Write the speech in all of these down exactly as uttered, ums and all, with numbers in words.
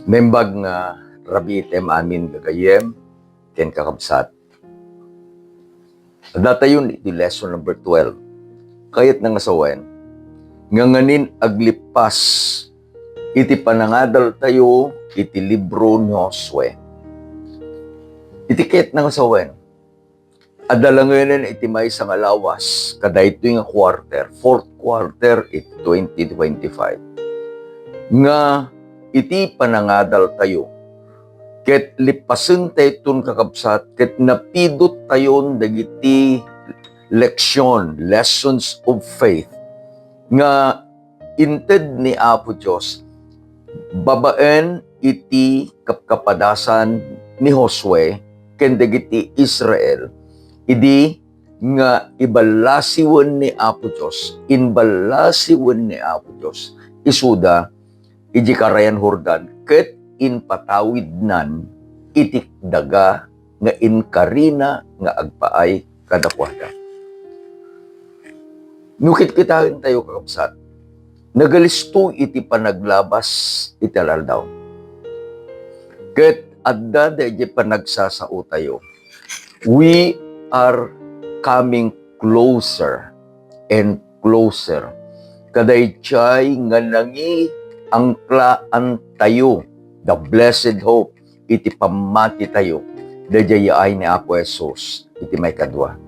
Naimbag nga rabii ti amin gagayyem ken kakabsat. Adda tayon iti lesson number twelve. Kayatna nga sawen, nga nganin aglippas iti panangadal tayo iti libro ni Josue. Iti kayatna nga sawen, adda langenen iti maysa nga lawas kadaytoy nga quarter, fourth quarter iti twenty twenty-five, nga iti panangadal tayo, ket lippasen tayton, kakabsat, ket napidot tayon dagiti leksion, lessons of faith, nga inted ni Apo Dios babaen iti kapkapadasan ni Josue ken dagiti Israel idi nga iballasiwen ni Apo Dios, inballasiwen ni Apo Dios isuda iti Karayan Jordan ket inpatawidnan iti daga nga inkarina nga agpaay kadakuada. No kitkitaentayo, kakabsat, nagalisto iti panaglabas iti aldaw. Ket adda daydi panagsasaotayo. We are coming closer and closer kadaydiay nga nangiangklaantayo, the blessed hope, iti pammatitayo daydiay yaay ni Apo Jesus iti maikadua.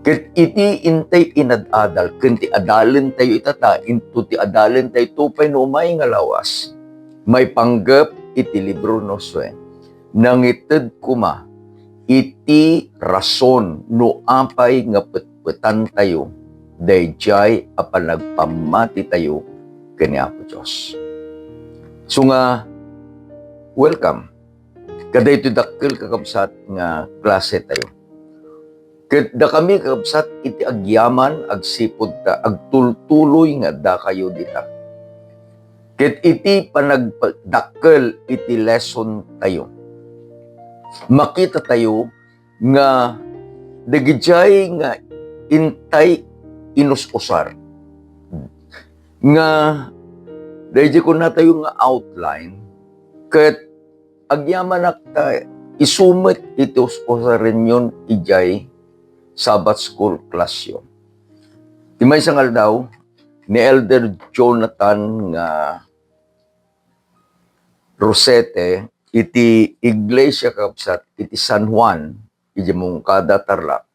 Ket iti intay inad-adal ken ti adalentayo itata into ti adalentayo pay no umay nga lawas, maipanggep iti libro ni Josue, nangited koma iti rason no apay nga petpetantayo daydiay a panagpammatitayo ken ni Apo Dios. So nga, welcome. Kadaytoy dakkel, kakabsat, nga klase tayo. Ket dakami, kakabsat, iti agyaman agsipud ta agtultuloy nga addakayo dita. Ket iti panagdakkel iti lesson tayo, makita tayo nga dagidiay nga intay inus-usar nga daydi kunatayo nga outline, ket agyamanak ta isu met iti us-usarenyon idiay Sabbath School classyo. Ti maysa nga aldaw, ni Elder Jonathan nga Rosete iti iglesia, kabsat, iti San Juan, iti Moncada, Tarlac.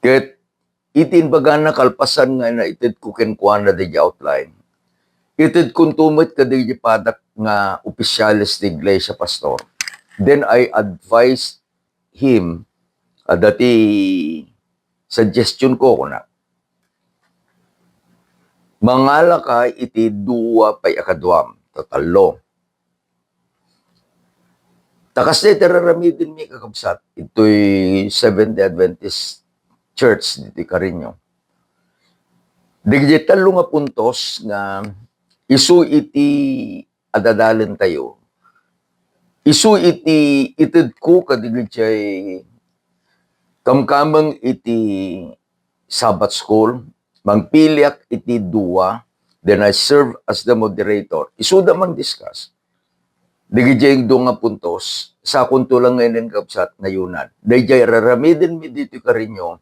Ket iti imbagana kalpasan nga naitedko kenkuana daydi outline, itedkonto met kadaydi padak nga opisyales ti iglesia, pastor. Then I advised him, adda ti suggestion ko, kuna, mangalaka iti dua pay a kaduam, ta tallo. Ta kasta iti raramidenmi, kakabsat, itoy Seventh-day Adventist Church ditoy Carreño. Dagiti tallo nga puntos nga isu iti adadalentayo, isu iti itedko kadagiti kamkameng iti Sabbath School, mangpiliak iti dua, then I serve as the moderator. Isuda mangdiscuss. Dagiti dua nga puntos, sakonto lang ngayon, kabsat, nayunan. Daydiay raramidenmi ditoy Carreño,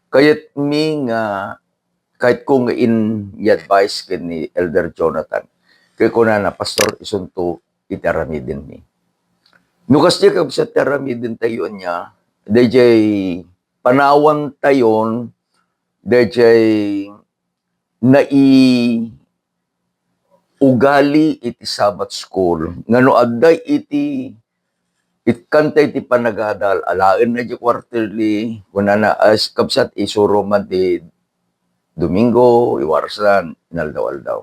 kayatmi nga, kayatko nga in-, i-advise ken ni Elder Jonathan. Kay kunana, "Pastor, isunto iti aramidenmi." No kasta, kabsat, ti aramidentayo ania, daydiay panawantayon, daydiay naiugali iti Sabbath School, nga no adda iti, ikkanta iti panagadal, alaenna iti quarterly, kunana, as kabsat, isuro man ti Domingo, iwarsan, inaldaw-aldaw.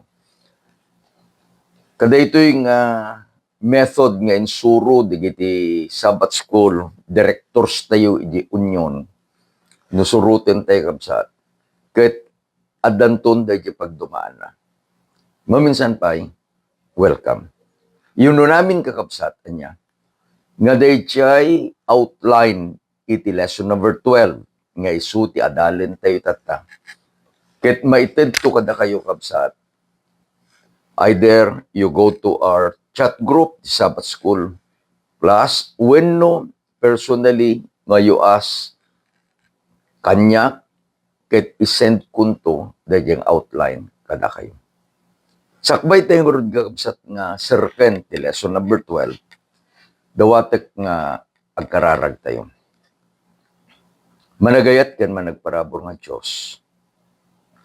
Kadaytoy nga method nga insuro dagiti Sabbath School directors tayo idi union, no suroten tayo, kabsat, ket addanton daydi pagdumaanna. Maminsan pay, welcome. Yuno namin, kakabsat, ania, nga daydiay outline iti lesson number twelve, nga isu ti adalentayo tatta. Ket maitedto kadakayo, kabsat, either you go to our chat group ti Sabbath School class wenno personally nga you ask kaniak ket isendkonto daydiay outline kadakayo. Sakbay tayo ngarud, kakabsat, nga serken ti lesson number twelve, dawatek nga agkararagtayo. Managayat ken managparabur nga Dios,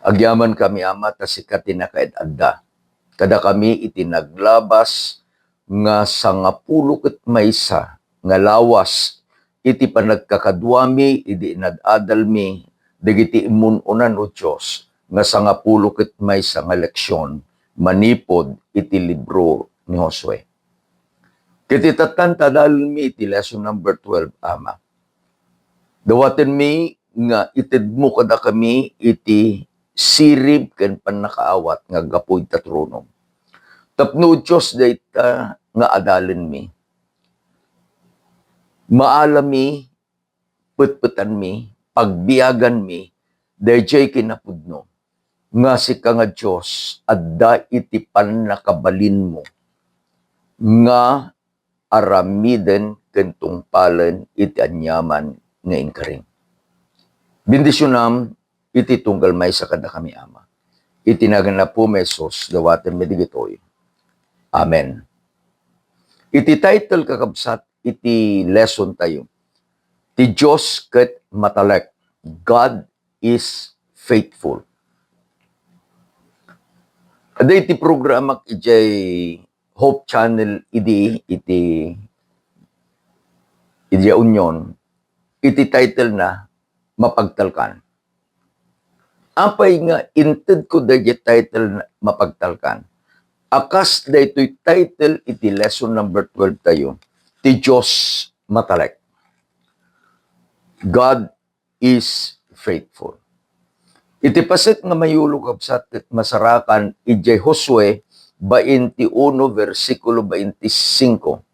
agyamankami, Ama, ta sika ti nakaad-adda kadakami iti naglabas nga sangapulo ket maysa nga lawas iti panagkakaduami idi inad-adalmi dagiti immun-unan, O Dios, nga sangapulo ket maysa nga leksion manipud iti libro ni Josue. Ket itattanta adalmi iti lesson number twelve, Ama, dawatenmi nga itedmo kadakami iti sirib ken pannakaawat nga aggapu ita tronom. Tapno, O Dios, dayta nga adalenmi, maalami, petpetanmi, pagbiaganmi daydiay kinapudno nga sika nga Dios adda iti pannakabalinmo nga aramiden ken tungpalen iti aniaman nga inkarim. Bendisionam iti tunggal maysa kadakami, Ama. Iti nagan ni Apo Jesus, dawatenmi dagitoy. Amen. Iti title, kakabsat, iti lesson tayo, ti Dios ket matalek, God is faithful. Adda iti programak idiay Hope Channel idi, iti, idiay Union, iti title na, Mapagtalkan. Apay nga intedko daydiay title na Mapagtalkan? A kas daytoy title iti lesson number twelve tayo, ti Dios matalek. God is faithful. Iti paset nga mayulo, kabsat, ket masarakan idiay Josue bainti uno, bersikulo bainti singko.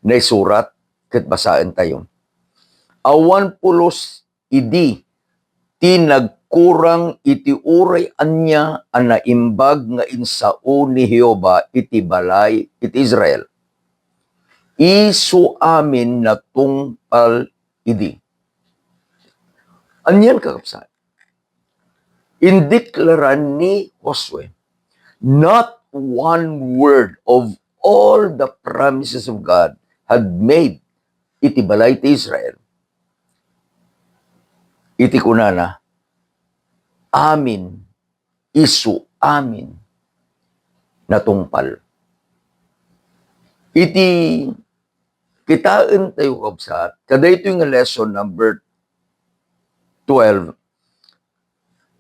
Naisurat ket basaen tayo. Awan pulos idi ti nagkurang iti uray ania a naimbag nga insao ni Jehovah iti balay iti Israel. Isu amin natungpal idi. Anian, kakabsat? Indeklara ni Josue, not one word of all the promises of God had made iti balay ti Israel. Iti kunana, amin, isu amin natungpal. Iti kitaen tayo, kabsat, kadaytoy nga lesson number twelve,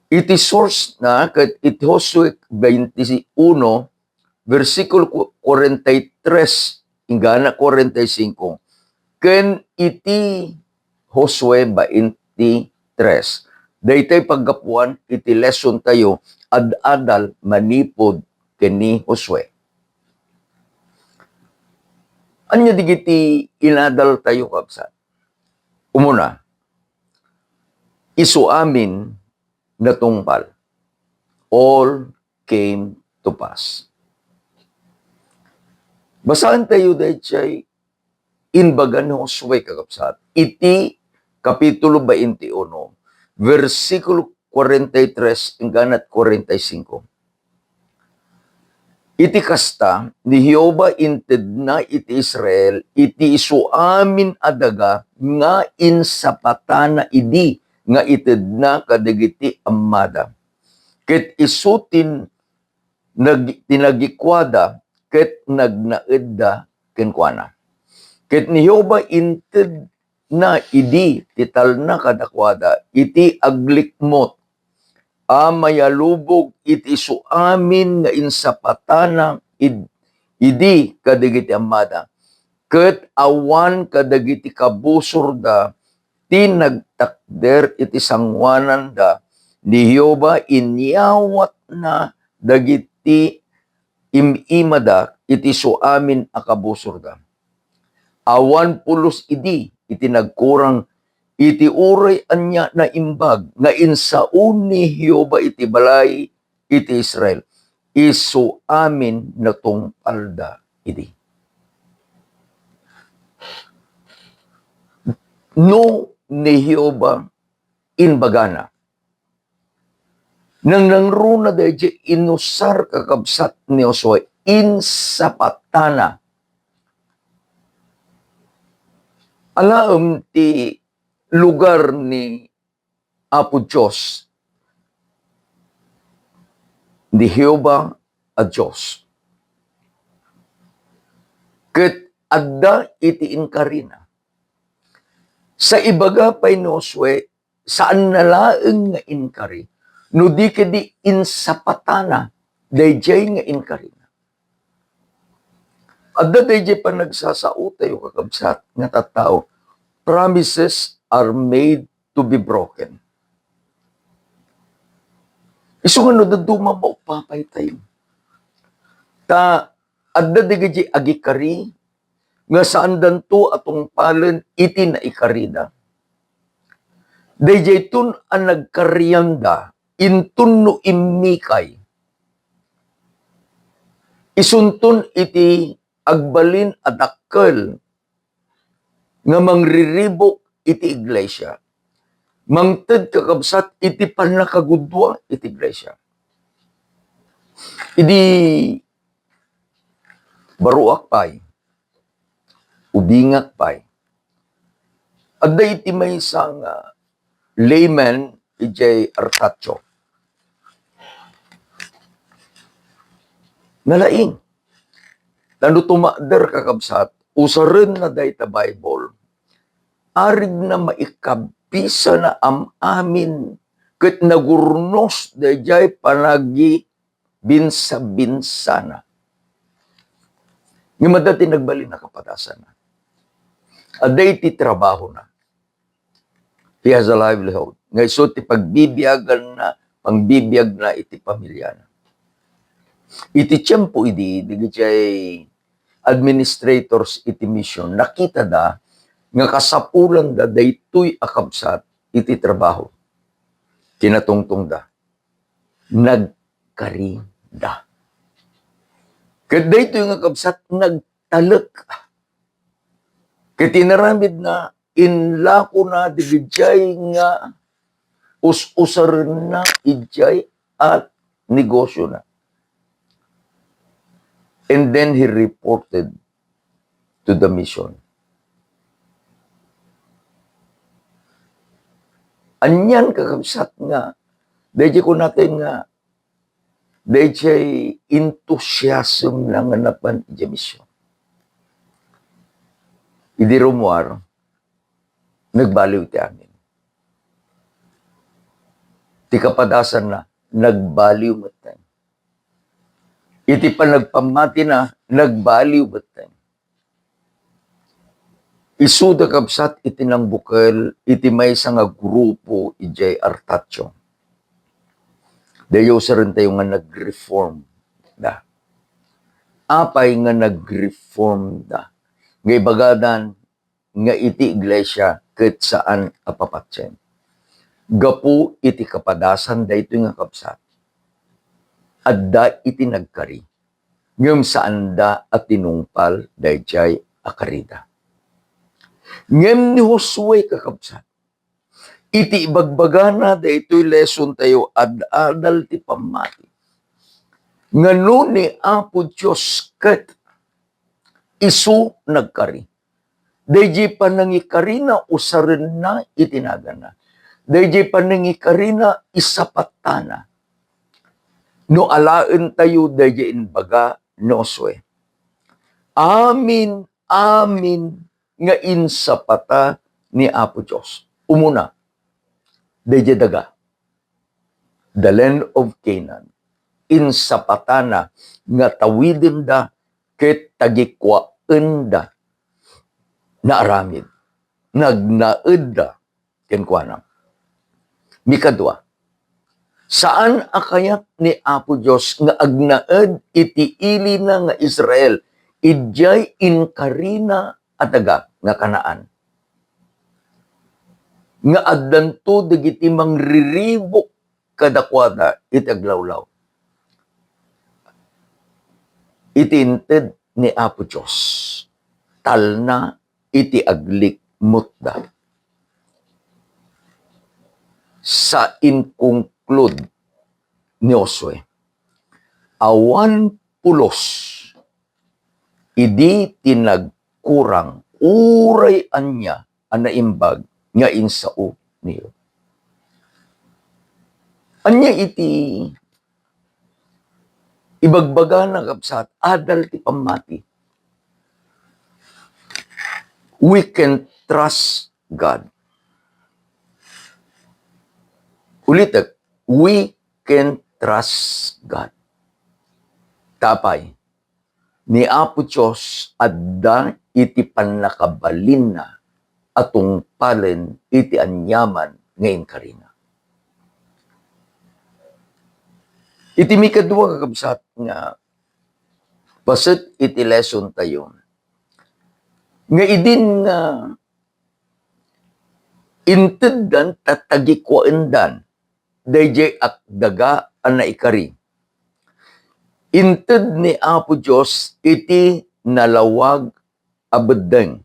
iti source na ket iti Josue twenty-one, bersikulo ku-, kuarenta y tres, inggana kuarenta y singko, ken iti Josue bainti tres. Daytay paggapuan iti lesson tayo, ad-adal manipud ken ni Josue. Ania dagiti inadal tayo, kabsat? Umuna, isu amin natungpal. All came to pass. Basaen tayo daydiay imbaga ni Josue, kakabsat, iti Kapitulo twenty-one, bersikulo kuarenta y tres inggana kuarenta y singko. Iti kasta, ni Jehovah intedna iti Israel iti isu amin a daga nga insapatana idi nga itedna kadagiti ammada. Ket isu tin nag-, tinagikuada ket nagnaedda kenkuana. Ket ni Jehovah intedna idi ti talna kadakuada iti aglikmut a mayalubog iti isu amin nga insapatana id-, idi kadagiti ammada, ket awan kadagiti kabusorda ti nagtakder iti sangoananda ni Jehovah, inyawatna dagiti im-imada iti isu amin a kabusorda. Awan pulos idi iti nagkurang iti uray ania naimbag nga insao ni Jehovah iti balay iti Israel. Isu amin natungpalda idi. no ni Jehovah imbagana. Nangnangruna daydiay inusar, kakabsat, ni Josue, insapatana. Alaem ti lugar ni Apo Dios, ni Jehovah a Dios. Ket adda iti inkarina. Sa ibaga pay ni Josue, saanna laeng nga inkari, no di ketdi insapatana daydiay nga inkarina. Adda daydiay panagsasaotayo, kakabsat, nga tattao. Promises are made to be broken. Isu nga no dadduma, maupapay tayo. Ta adda dagiti agikari nga saandanto a tungpalen iti naikarida. Daydiayton a nagkarianda, inton no immikay, isunton iti agbalin a dakkel nga mangriribuk iti iglesia. Mangted, kakabsat, iti pannakagudua iti iglesia. Idi baruak pay, ubingak pay, adda iti maysa nga layman idiay Artatio. Nalaing. Ta no tumakder, kakabsat, usarenna dayta Bible. Arigna maikabisana am-amin ket nagurnos daydiay panagibinsabinsana. Ngem adda ti nagbalin a kapadasanna. Adda iti trabahona. He has a livelihood. Nga isu ti pagbibiaganna, pangbibiagna iti pamiliana. Iti tiempo idi, dagiti administrators iti mission, nakitada nga kasapulanda daytoy a kabsat iti trabaho. Kinatungtongda, nagkarida. Ket daytoy nga kabsat, nagtalek. Ket inaramidna, inlakona dagiti nga us-usarenna idiay a negosiona. And then he reported to the mission. Anian, kakabsat, nga, daydiay kunaten nga, daydiay enthusiasm na nga napan idiay mission. Idi rummuar, nagbaliw ti amin. Ti kapadasanna, nagbaliw metten. Iti panagpammatina, nagbaliw metten. Isuda, kabsat, iti nangbukel iti maysa nga grupo idiay Artatio. Daytoy usarentayo nga nag-reform da. Apay nga nag-reform da? Nga ibagadan nga iti iglesia ket saan a papatien. Gapu iti kapadasan daytoy nga kabsat, adda iti nagkari, ngem saanda a tinungpal daydiay a karida. Ngem ni Josue, kakabsat, iti ibagbagana daytoy lesson tayo, ad-adal ti pammati. Nga no ni Apo Dios ket isu nagkari, daydiay panangikarina, usarenna iti naganna. Daydiay panangikarina, isapatana. No alaentayo daydiay imbaga ni Josue, amin, amin nga insapata ni Apo Dios. Umuna, daydiay daga, the land of Canaan. Insapatana nga tawidenda ket tagikuaenda. Naaramid, nagnaedda kenkuana. Mikadua, saan a kayat ni Apo Dios nga agnaed iti ilina nga Israel idiay inkarina a daga nga Canaan, nga addanto dagiti mangriribuk kadakuada iti aglawlaw. Iti inted ni Apo Dios, talna iti aglikmutda. sa inkonklude ni Josue. Awan pulos idi ti nagkurang uray ania a naimbag nga insao niyo. Ania iti ibagbagana, kabsat? Adal ti pammati. We can trust God. Ulitek, we can trust God. Tapay, ni Apo Dios adda iti pannakabalinna a tungpalen iti aniaman nga inkarina. Iti mikadua, kakabsat, nga paset iti lesson tayo, nga idin nga inteddan ta tagikuaendan daydiay akdaga a naikari. Inted ni Apo Dios iti nalawag a beddeng,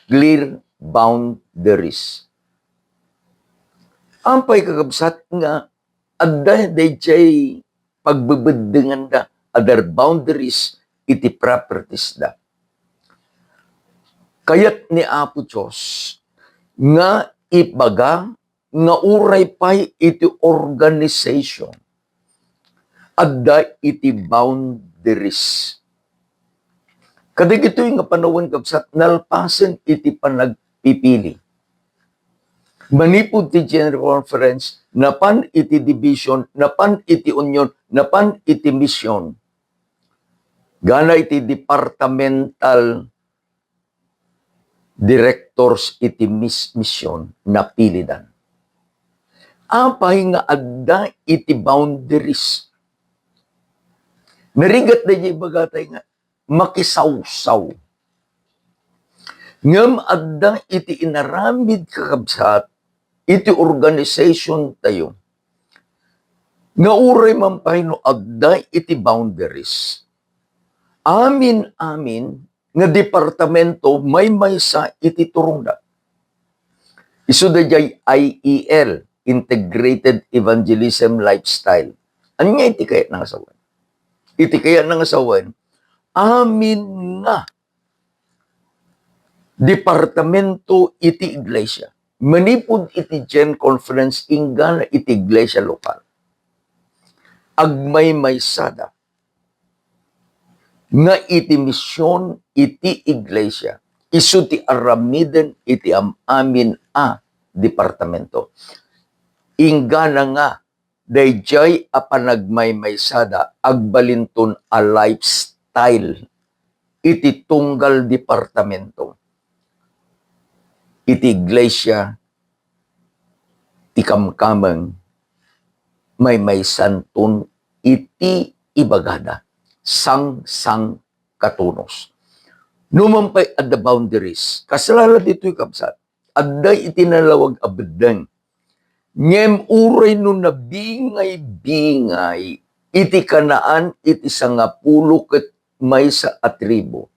clear boundaries. Apay, kakabsat, nga adda daydiay pagbebeddenganda, other boundaries iti properties da. Kayat ni Apo Dios nga ibaga nga uray pay iti organization, adda iti boundaries. Kadagitoy nga panawen, kabsat, nalpasen iti panagpipili. Manipud ti General Conference, napan iti division, napan iti union, napan iti mission. Gana iti departmental directors iti mis-, mission, napilidan. Apay nga adda iti boundaries? Narigat daydiay ibagatay nga makisawsaw. Ngem adda iti inaramid, kakabsat, iti organization tayo nga uray man pay no adda iti boundaries, amin-amin nga departamento maymaysa iti turongda. Isu daydiay I E L, Integrated Evangelism Lifestyle. Ania iti kayatna nga sawen? Iti kayatna nga sawen, amin nga departamento iti iglesia, manipud iti Gen Conference inggana iti iglesia lokal, agmaymaysada nga iti mision iti iglesia, isu ti aramiden iti am-amin a departamento. Inggana nga daydiay a panagmaymaysada agbalinton a lifestyle iti tunggal departamento. Iti iglesia, ti kamkameng, maymaysanton iti ibagada, sangsangkatunos. No man pay adda boundaries, kasla la ditoy, kabsat, adda iti nalawag a beddeng. Ngem uray no nabingay-bingay iti Canaan iti sangapulo ket maysa a tribu,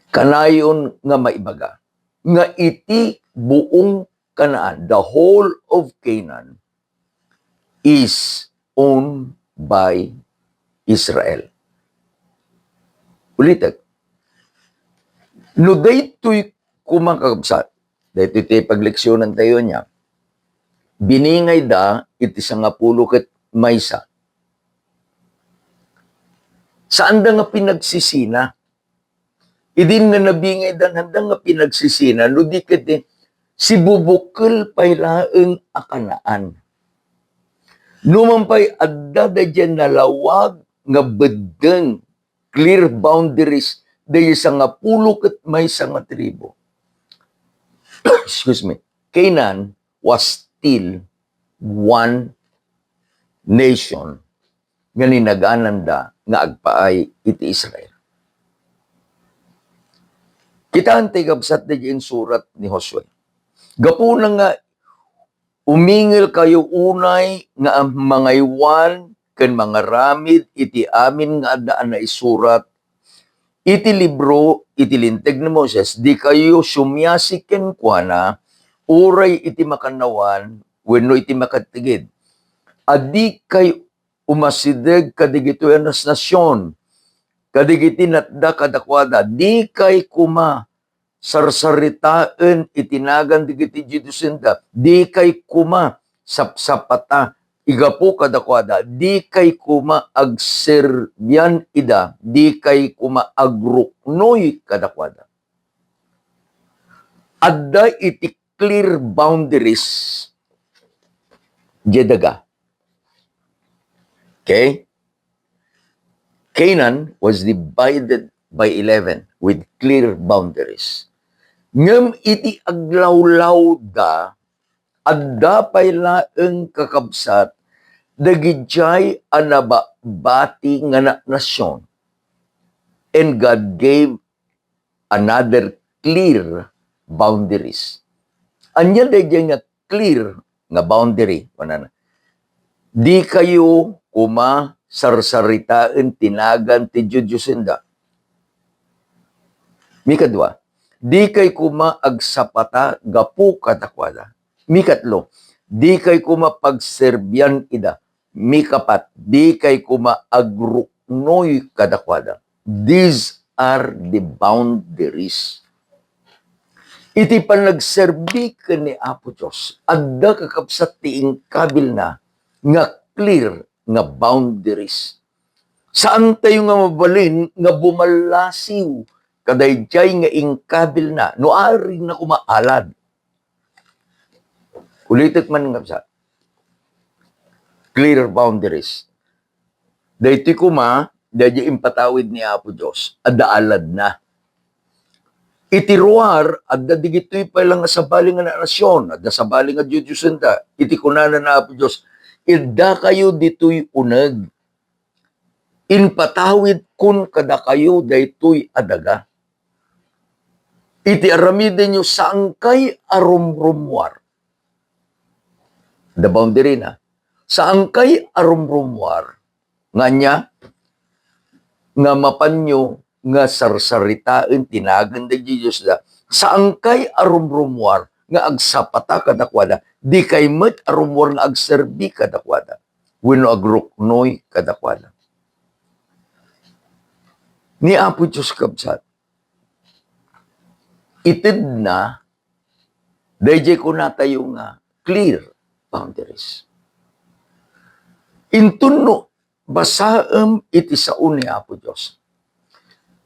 kanayon nga maibaga nga iti buong Canaan, the whole of Canaan, is owned by Israel. Ulitek, no daytoy koma, kakabsat, daytoy ti pagleksyonan tayo niya, biningayda iti sangapulo ket maysa. Saanda nga pinagsisina. Idin nga nabingaydan, haanda nga pinagsisina, no di ket sibubukel pay laeng a Canaan. No man pay adda daydiay nalawag nga beddeng, clear boundaries, daydiay sangapulo ket maysa nga tribu. Excuse me. Canaan was still one nation nga ninagananda nga agpaay iti Israel. Kitaen ti kabsat daydiay insurat ni Josue. Gapuna nga umingelkayo unay nga mangaywan ken mangaramid iti amin nga adda a naisurat iti libro iti Linteg ni Moses, dikayo sumiasi kenkuana uray iti makannawan wenno iti makagtigid. A dikay umasideg kadigitoy a nas-, nasion, kadagiti natda kadakuada, dikay koma sarsaritaen iti nagan dagiti dioddiosenna, dikay koma sapsapata igapu kadakuada, dikay koma agserbian ida, dikay koma agruknoy kadakuada. Adda iti clear boundaries diay daga. Okay? Canaan was divided by eleven with clear boundaries. Ngem iti aglawlawda, adda pay laeng, kakabsat, dagidiay a nababati nga na-, nasion. And God gave another clear boundaries. Ania daydiay nga clear nga boundary? Kunana, dikayo koma sarsaritaen ti nagan ti dioddiosenna. Mikadua, dikay koma agsapata gapu kadakuada. Mikatlo, dikay koma pagserbian ida. Mikapat, dikay koma agruknoy kadakuada. These are the boundaries. Iti panagserbi ken ni Apo Dios, adda, kakabsat, ti inkabilna nga clear nga boundaries. Saantayo nga mabalin nga bumallasiw kadaydiay nga inkabilna no arigna koma alad. Ulitek man, kakabsat. Clear boundaries. Daytoy koma, daydiay impatawid ni Apo Dios, adda aladna. Iti ruar, adda dagitoy pay la nga sabali nga nasion, adda sabali nga dioddiosenna. Iti kunana ni Apo Dios, "Iddakayo ditoy uneg. Impatawidkon kadakayo daytoy a daga. Iti aramidenyo, saankay a rumrummuar." The boundary na. Saankay a rumrummuar. Nga ania? Nga mapanyo nga sarsaritaen ti nagan dagiti diosda. Saankay a rumrummuar nga agsapata kadakuada. Dikay met a rummuar nga agserbi kadakuada wenno agruknoy kadakuada. Ni Apo Dios, kabsat, itedna daydiay kunatayo nga clear boundaries. Inton no basaem iti sao ni Apo Dios,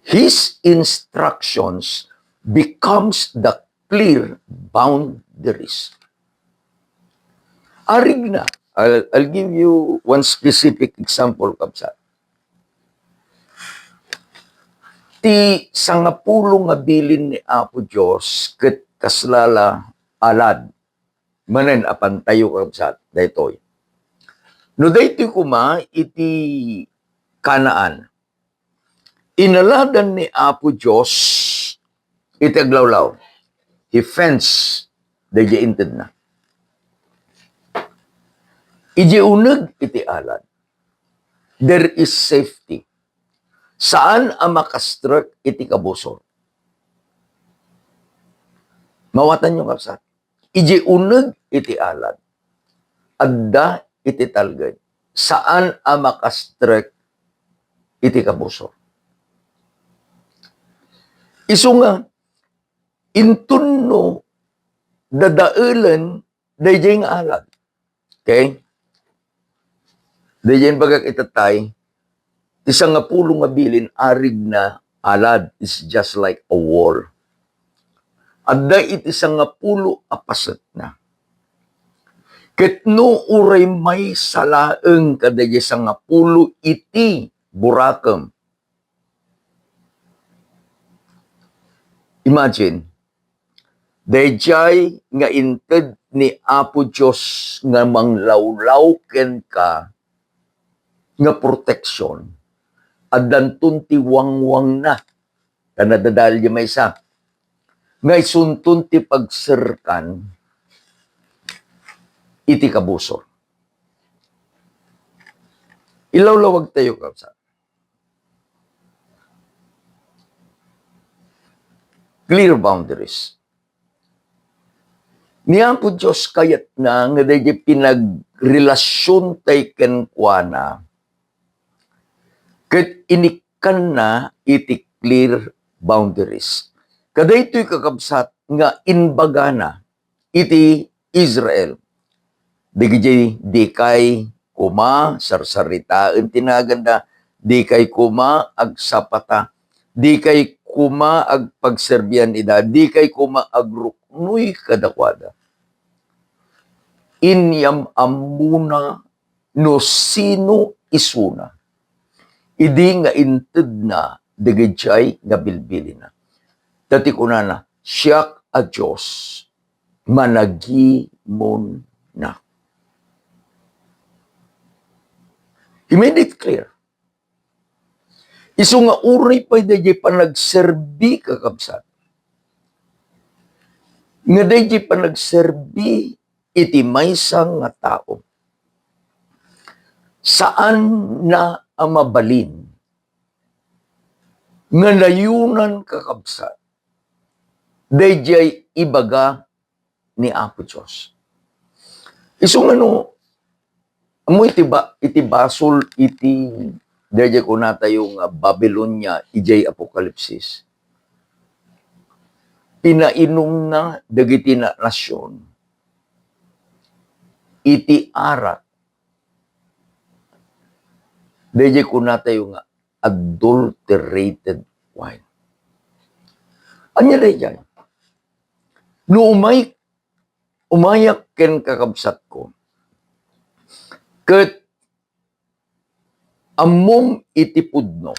His instructions becomes the clear boundaries. Arigna, I'll, I'll give you one specific example, kabsat. Ti sangapulo nga bilin ni Apo Dios ket kasla la alad manen a pantayo, kabsat, daytoy. No daytoy koma iti Canaan, inaladan ni Apo Dios iti aglawlaw. He fence daydiay intedna. Idiay uneg iti alad, there is safety. Saan a makastrek iti kabusor. Mawatanyo, kabsat. Idiay uneg iti alad, adda iti talged. Saan a makastrek iti kabusor. Isu nga, inton no dadaelen daydiay nga alad. Okay? Daydiay imbagak itattay, ti sangapulo nga bilin arigna alad is just like a wall. Adda iti sangapulo a pasetna. Ket no uray maysa laeng kadaydiay sangapulo iti burakem, imagine, daydiay nga inted ni Apo Dios nga manglawlaw kenka nga proteksyon, addanton ti wangwangna, ta nadadael diay maysa, nga isunton ti pagserkan iti kabusor. Ilawlawagtayo, kabsat. Clear boundaries. Ni Apo Dios kayatna nga daydi pinagrelasiontayo kenkuana, ket inikkanna iti clear boundaries. Kadaytoy, kakabsat, nga imbagana iti Israel. Dagiti dikay koma sarsaritaen ti naganda, dikay koma agsapata, dikay koma agpagserbian ida, dikay koma agruknoy kadakuada. Inyam-ammona no sino isuna idi nga intedna dagijay nga bilbilina. Ta ti kunana, "Siak a Dios, managimonna." He made it clear. Isu nga uray pay dayjay panagserbi, kakabsat, nga dayjay panagserbi iti maysa nga tao, saanna a mabalin nga nayonan, kakabsat, dayjay ibaga ni Apo Dios. Isu nga no, ammo iti ba-, iti basol iti dayjay kunatayo nga Babilonia ijay Apokalipsis, pinainumna dagiti na-, nasion iti arak, dayjay kunatayo nga adulterated wine. Ania dayjay? No umay-, umayak ken kakabsatko, ket ammom iti pudno,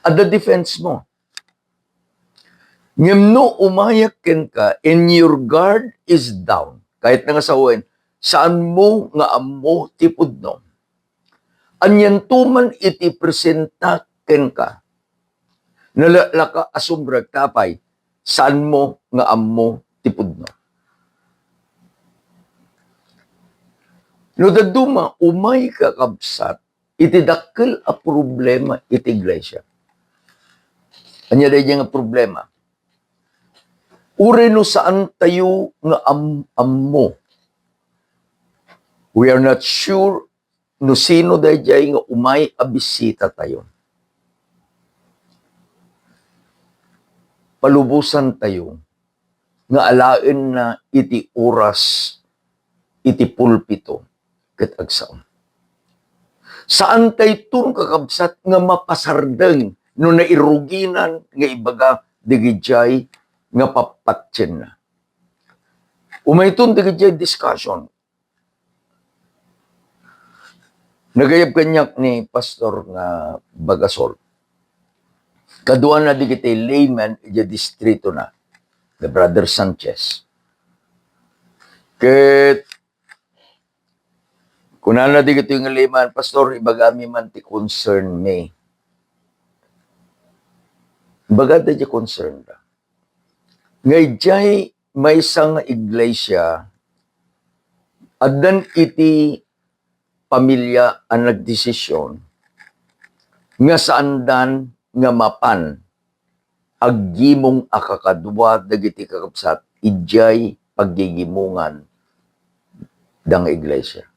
adda defense mo. Ngem no umayak kenka and your guard is down, kayatna nga sawen, saanmo nga ammo ti pudno. Anianto man iti presenta kenka, nalaklaka a sumrek, ta apay, saanmo nga ammo ti pudno. No dadduma, umay, kakabsat, iti dakkel a problema iti iglesia. Ania daydi nga problema? Uray no saantayo nga am-, ammo, we are not sure no sino daydiay nga umay a bisitatayo. Palubosantayo nga alaenna iti oras iti pulpito ket agsao. Saantayton, kakabsat, nga mapasardeng no nairuginan nga ibaga dagidiay nga pappatienna. Umayton dagidiay discussion. Nagayab kaniak ni Pastor nga Bagasol. Kaduana dagiti layman idiay distritona, ni Brother Sanchez. Ket kunana dagitoy nga layman, "Pastor, ibagami man ti concern mi." Ibagada ti concern da. Nga idiay maysa nga iglesia, addan iti pamilia a nagdesisyon nga saandan nga mapan aggimong a kakadua dagiti kakabsat idiay paggigimongan da nga iglesia.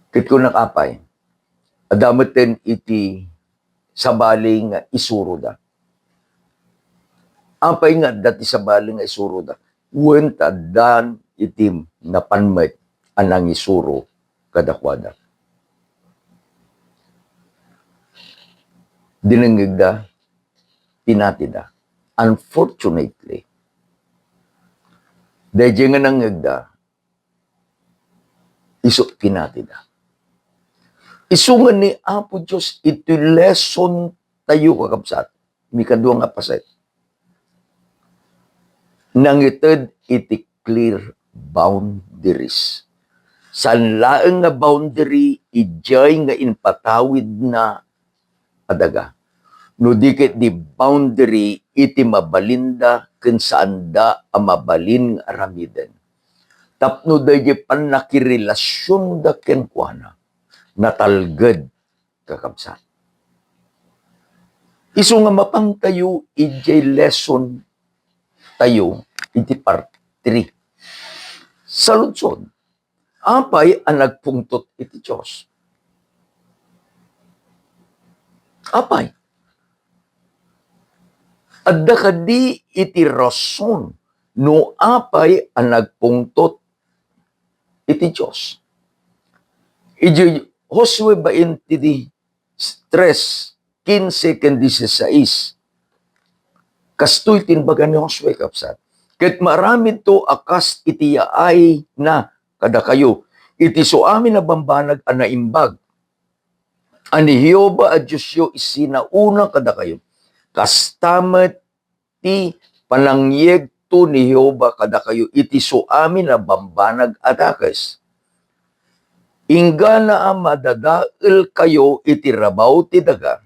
Ket kunak, apay, adda metten iti sabali nga isuroda. Apay nga adda ti sabali nga isuroda? Wen ta addan iti napan met a nangisuro kadakuada. Dinengngegda, pinatida. Unfortunately, daydiay nga nangngegda, isu pinatida. Isu nga ni Apo Dios iti lesson tayo, kakabsat, mikadua nga paset. Nangited iti clear boundaries. Saan laeng nga boundary idiay nga impatawidna a daga, no di ket di boundary iti mabalinda ken saanda a mabalin nga aramiden. Tapno daydi pannakirelasionda kenkuana, natalged, kakabsat. Isu nga mapantayo idiay lesson tayo iti part three. Saludsod, apay a nagpungtot iti Dios? Apay? Adda kadi iti rason no apay a nagpungtot iti Dios? Iti Josue baintitres, kinse ken disisais, kastoy ti imbaga ni Josue, kabsat, "Ket maaramidto a kas iti yaayna kadakayo, iti isuamin a bambanag a naimbag a ni Jehovah a Diosyo isinaona kadakayo. Kasta met ti panangyegto ni Jehovah kadakayo iti isuamin a bambanag a dakes. Inggana a madadaelkayo iti rabaw ti daga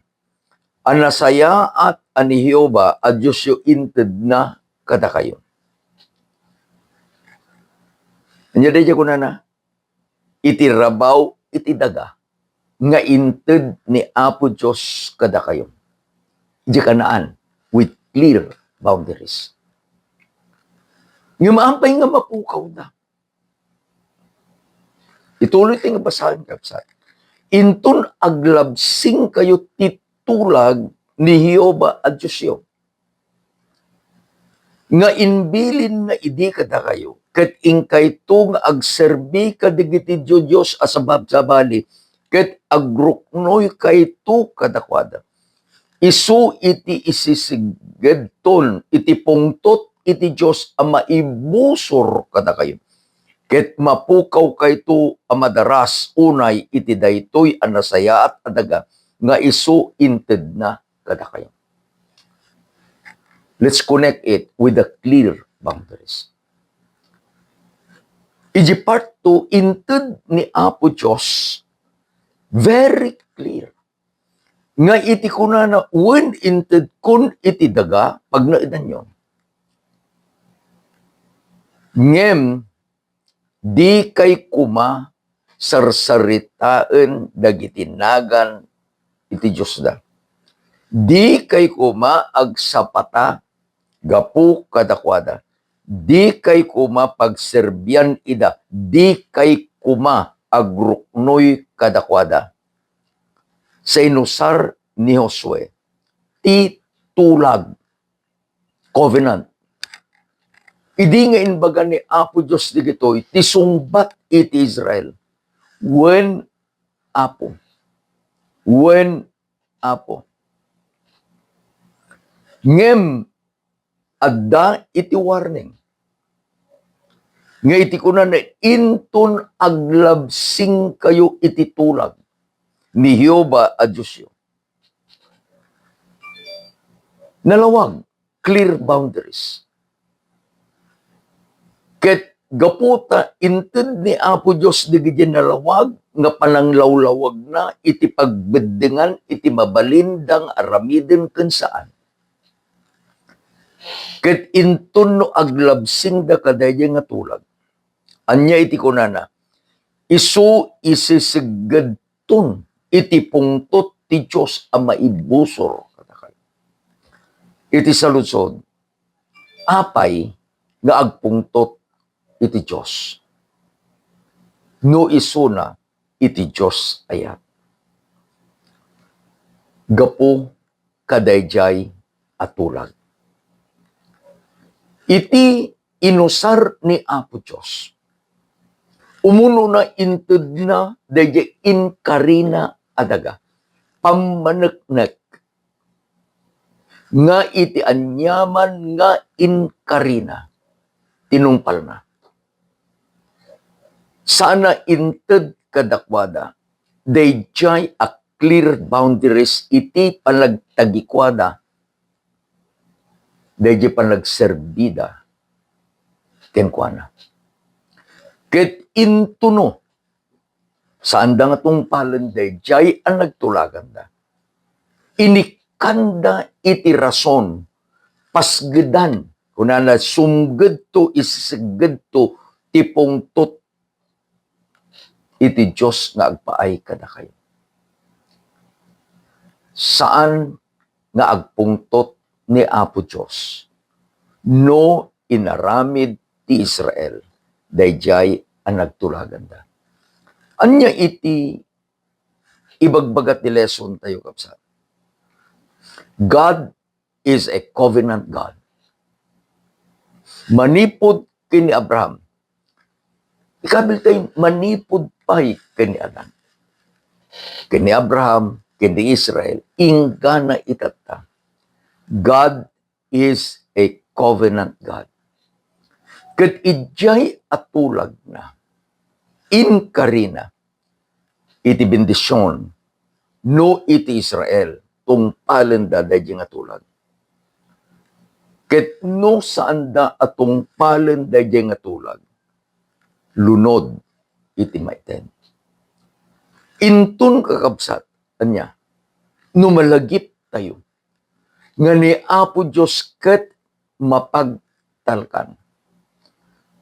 a nasayaat a ni Jehovah a Diosyo intedna kadakayo." Ania daydiay kunana? Iti rabaw iti daga nga inted ni Apo Dios kadakayo. Idiay Canaan, with clear boundaries. Ngem apay nga mapukawda? Ituloy ti nga basaen, kabsat. Inton aglabsingkayo ti tulag ni Jehovah a Diosyo, nga imbilinna idi kadakayo, ket inkayto nga agserbi kadagiti diodios a sabsabali, ket agruknoykayto kadakuada. Isu iti isisigedton iti pungtot iti Dios a maibusor kadakayo, ket mapukawkayto a madaras unay iti daytoy a nasayaat a daga nga isu intedna kadakayo. Let's connect it with the clear boundaries. Iti part two, inted ni Apo Dios, very clear, nga iti kunana, "Wen intedkon iti daga, pagnaedanyo. Ngem dikay koma sarsaritaen dagiti nagan iti diosda. Dikay koma agsapata gapu kadakuada. Dikay koma pagserbian ida. Dikay koma agruknoy kadakuada." Sa inusar ni Josue ti tulag, covenant. Idi nga imbaga ni Apo Dios digitoy, ti sungbat iti Israel, "Wen, Apo. Wen, Apo." Ngem adda iti warning nga iti kunana, "Inton aglabsingkayo iti tulag ni Jehovah a Diosyo." Nalawag, clear boundaries. Ket gapu ta inted ni Apo Dios dagiti nalawag nga pananglawlawagna iti pagbeddengan iti mabalin da nga aramiden ken saan. Ket inton no aglabsingda kadaydiay nga tulag, ania iti kunana? "Isu isisigedton iti pungtot ti Dios a maibusor kadakayo." Iti saludsod, apay nga agpungtot iti Dios no isuna iti Dios ayat? Gapu kadaydiay a tulag. Iti inusar ni Apo Dios, umunona intedna daydiay inkarina a daga, pammaneknek nga iti aniaman nga inkarina, tinungpalna. Sana inted kadakuada daydiay a clear boundaries iti panagtagikuada, daydiay panagserbida kenkuana. Ket intono, saanda nga tungpalen daydiay a nagtulaganda. Inikkanda iti rason, pasgedan, kunana, sumgedto, isisigedto ti pungtot iti Dios nga agpaay kadakayo. Saan nga agpungtot ni Apo Dios no inaramid ti Israel daydiay a nagtulaganda. Ania iti ibagbaga ti lesson tayo, kabsat? God is a covenant God. Manipud ken ni Abraham, ikabil tayo, manipud pay ken ni Adan, ken ni Abraham, ken ni Israel, inggana itatta. God is a covenant God. Ket idiay a tulagna, inkarina iti bendision no iti Israel, tungpalenda daydiay nga tulag. Ket no saanda a tungpalen daydiay nga tulag, lunod iti maited. Inton, kakabsat, ania, no malagiptayo nga ni Apo Dios ket mapagtalkan.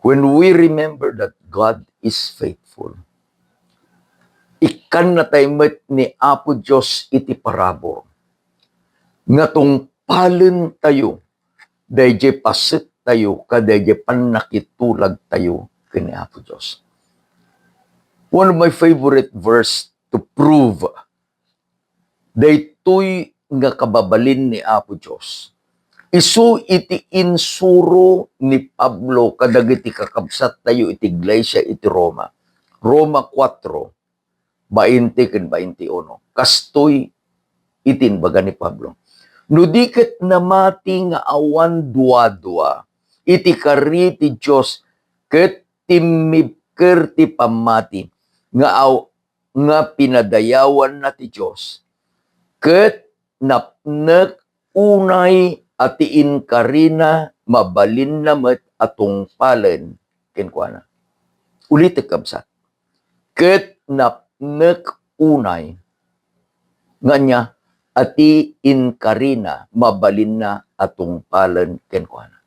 When we remember that God is faithful, ikkannatay met ni Apo Dios iti parabur nga tungpalentayo daydiay pasettayo ken daydiay pannakitulagtayo ken ni Apo Dios. One of my favorite verse to prove daytoy nga kababalin ni Apo Dios, isu iti insuro ni Pablo kadagiti kakabsattayo iti iglesia iti Roma. Roma kuatro, bainte ken bainte uno. Kastoy iti imbaga ni Pablo, "No di ket namati nga awan duadua iti kari ti Dios ket timmibker ti pammati nga aw-, nga pinadayawanna ti Dios, ket napnek unay a ti inkarina mabalinna met a tungpalen kenkuana." Ulitek, kabsat. Ket napnek unay nga ania a ti inkarina mabalinna a tungpalen kenkuana.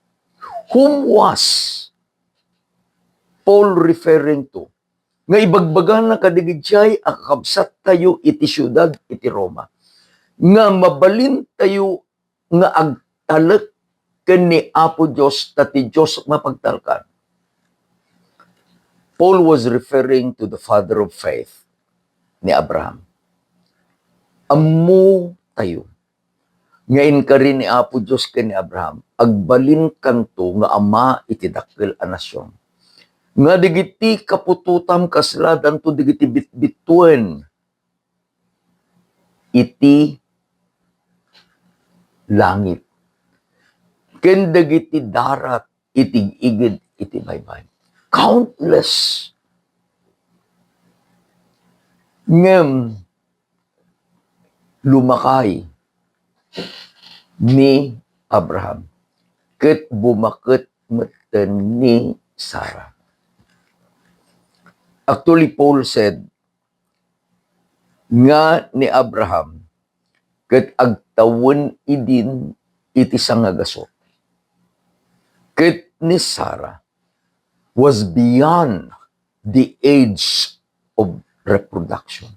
Whom was Paul referring to? Nga ibagbagana kadagiti a kakabsattayo iti siudad iti Roma, nga mabalintayo nga agtalek ken ni Apo Dios, ta ti Dios mapagtalkan. Paul was referring to the father of faith, ni Abraham. Ammo tayo nga inkari ni Apo Dios ken ni Abraham, "Agbalinkanto nga ama iti dakkel a nasion, nga dagiti kaputotam kasladanto dagiti bitbituen iti langit, ken dagiti darat iti igid iti baybay." Countless. Ngem lumakay ni Abraham, ket bumaket metten ni Sara. Actually, Paul said nga ni Abraham ket agtawen idin iti sangagasut, ket ni Sara was beyond the age of reproduction.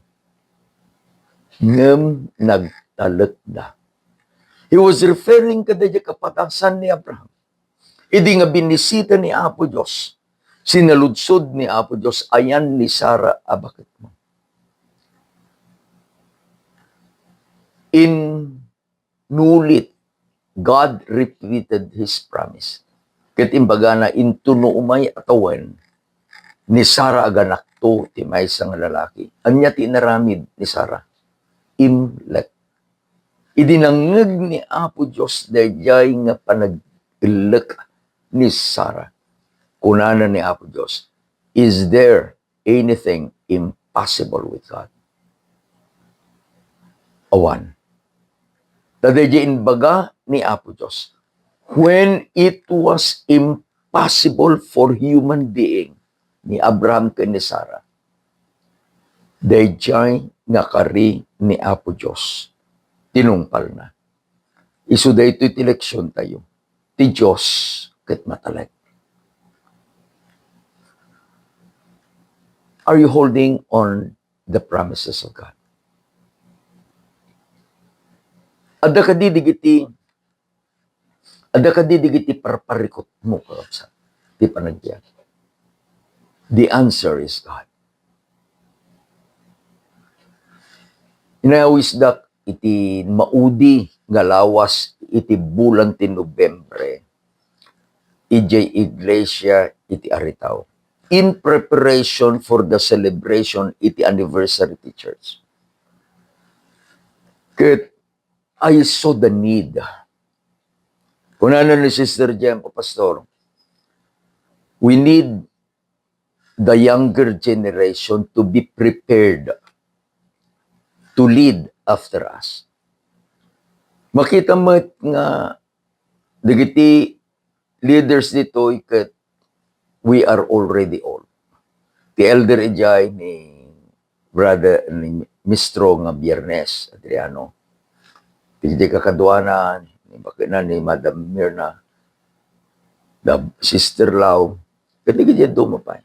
Ngem nagtalekda. He was referring kadaydiay kapatasan ni Abraham. Idi nga binisita ni Apo Dios, sinaludsod ni Apo Dios, "Ayan ni Sara a baketmo?" Inulit, God repeated his promise. Ket imbagana, "Intono umay a tawen, ni Sara aganakto ti maysa nga lalaki." Ania ti inaramid ni Sara? Imlek. Idi nangngeg ni Apo Dios daydiay nga panag-illek ni Sara, kunana ni Apo Dios, "Is there anything impossible with God?" Awan. Ta daydiay imbaga ni Apo Dios, when it was impossible for human being, ni Abraham ken ni Sara, daydiay nga kari ni Apo Dios, tinungpalna. Isu daytoy ti leksiontayo. Ti Dios ket matalek. Are you holding on the promises of God? Adda kadi dagiti Adda kadi dagiti parparikutmo, kakabsat, ti panagbiag? The answer is God. Inayawisdak iti maudi nga lawas iti bulan ti Nobyembre, idiay iglesia iti Aritao, in preparation for the celebration iti anniversary ti church. Ket I saw the need. Kunana ni Sister Jem, "O Pastor, we need the younger generation to be prepared to lead after us." Makita met nga dagiti leaders ditoy ket we are already old. Ti elder idiay ni Brother, ni Mistro nga Biernes, Adriano. Ti kakaduana, ni bakuna ni Madam Mirna, da Sister Lau, ket dagiti adu pay.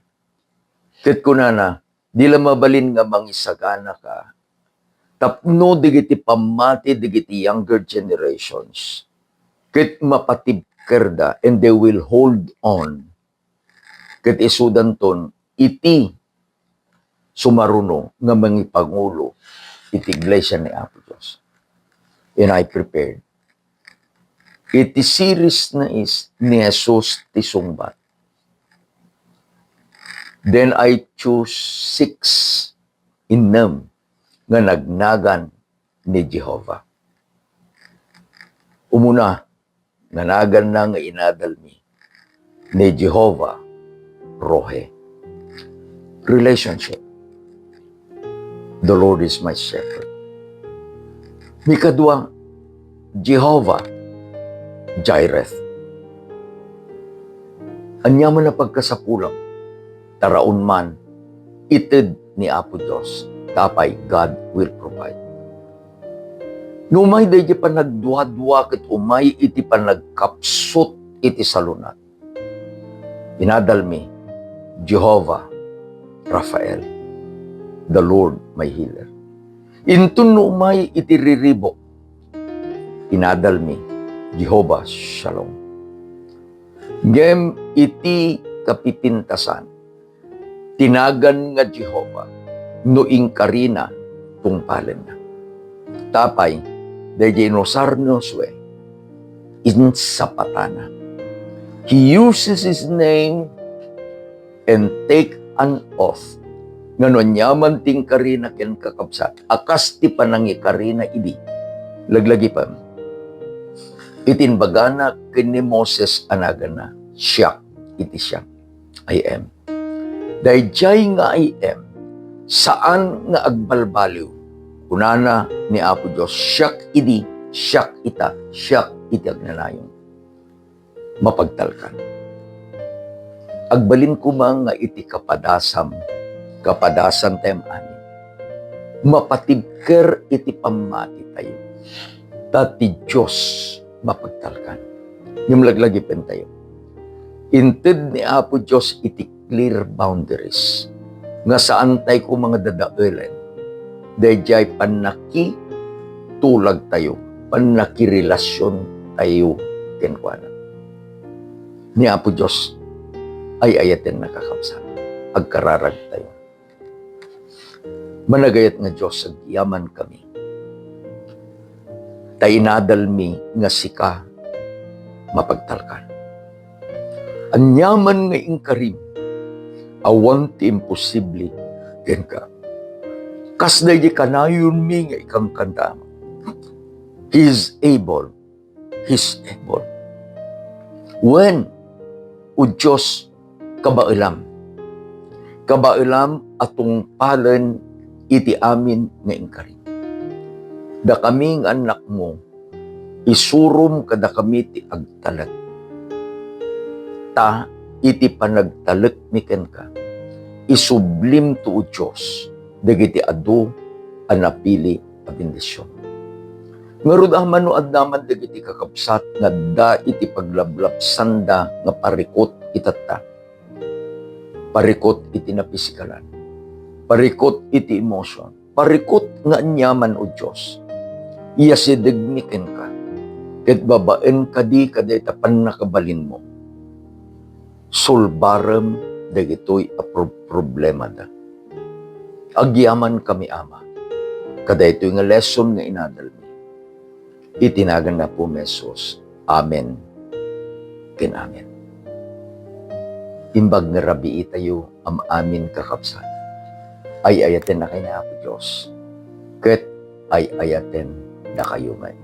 Ket kunana, di la mabalin nga mangisagana ka tapno dagiti pammati dagiti younger generations ket mapatibkerda, and they will hold on ket isudanton iti sumaruno nga mangipangulo iti iglesia ni Apo Dios. And I prepared. Iti series na is ni Jesus ti sungbat. Then I choose six, innem nga nagnagan ni Jehovah. Umuna, nanaganna nga inadalmi ni Jehovah Rohi. Relationship. The Lord is my shepherd. Mikadua, Jehovah Jireh. Ania man a pagkasapulam, taraon man, ited ni Apo Dios, tapay God will provide. No umay daydi panagduadua ket umay iti panagkapsut iti salunat, inadalmi, Jehovah Raphael, the Lord my healer. Inton no umay iti riribuk, inadalmi, Jehovah Shalom. Ngem iti kapipintasan, tinagan nga Jehovah no inkarina tungpalenna. Tapay, daydi inusar ni Josue, insapatana. He uses his name and take an oath nga no aniaman ti inkarina ken kakabsat, a kas ti panangikarina idi, laglagipem, iti imbagana ken ni Moses a naganna, "Siak iti siak." I am. Daydiay nga I am, saan nga agbalbaliw. Kunana ni Apo Dios, "Siak idi, siak ita, siak iti agnanayon." Mapagtalkan. Agbalin koma nga iti kapadasam, kapadasantayam amin, mapatibker iti pammati tayo. Ta ti Dios mapagtalkan. Ngem laglagipentayo. Inted ni Apo Dios iti clear boundaries nga saan tayo koma nga dadaelen daydiay pannakitulagtayo, pannakirelasiontayo kenkuana. Ni Apo Dios, ay-ayatenna, kakabsat. Agkararagtayo. Managayat nga Dios, agyamankami. Ta inadalmi nga sika mapagtalkan. Aniaman nga inkarim, awan ti imposible kenka. Kas daydi kanayonmi nga ikankanta, He is able. He's able. Wen, O Dios, kabaelam. Kabaelam a tungpalen iti amin nga inkarim. Dakami nga annakmo, isurom kadakami ti agtalek. Ta iti panagtalekmi kenka, isublimto, O Dios, dagiti adu a napili a bendision. Ngarud, aman no adda man dagiti kakabsat nga adda iti paglablabsanda nga parikut itatta, parikut iti napisikalan, parikut iti emotion, parikut nga aniaman, O Dios, iyasidegmi kenka. Ket babaen kadi kadayta pannakabalinmo, sulbarem dagitoy a pro-, problemada. Agyaman kami, Ama, kadaytoy nga lesson nga inadalmi. Iti nagan ni Apo Jesus. Amen ken amen. Imbag nga rabiitayo, am-amin, kakabsat. Ay-ayaten na kayo ni Apo Dios, ket ay-ayaten dakayo met.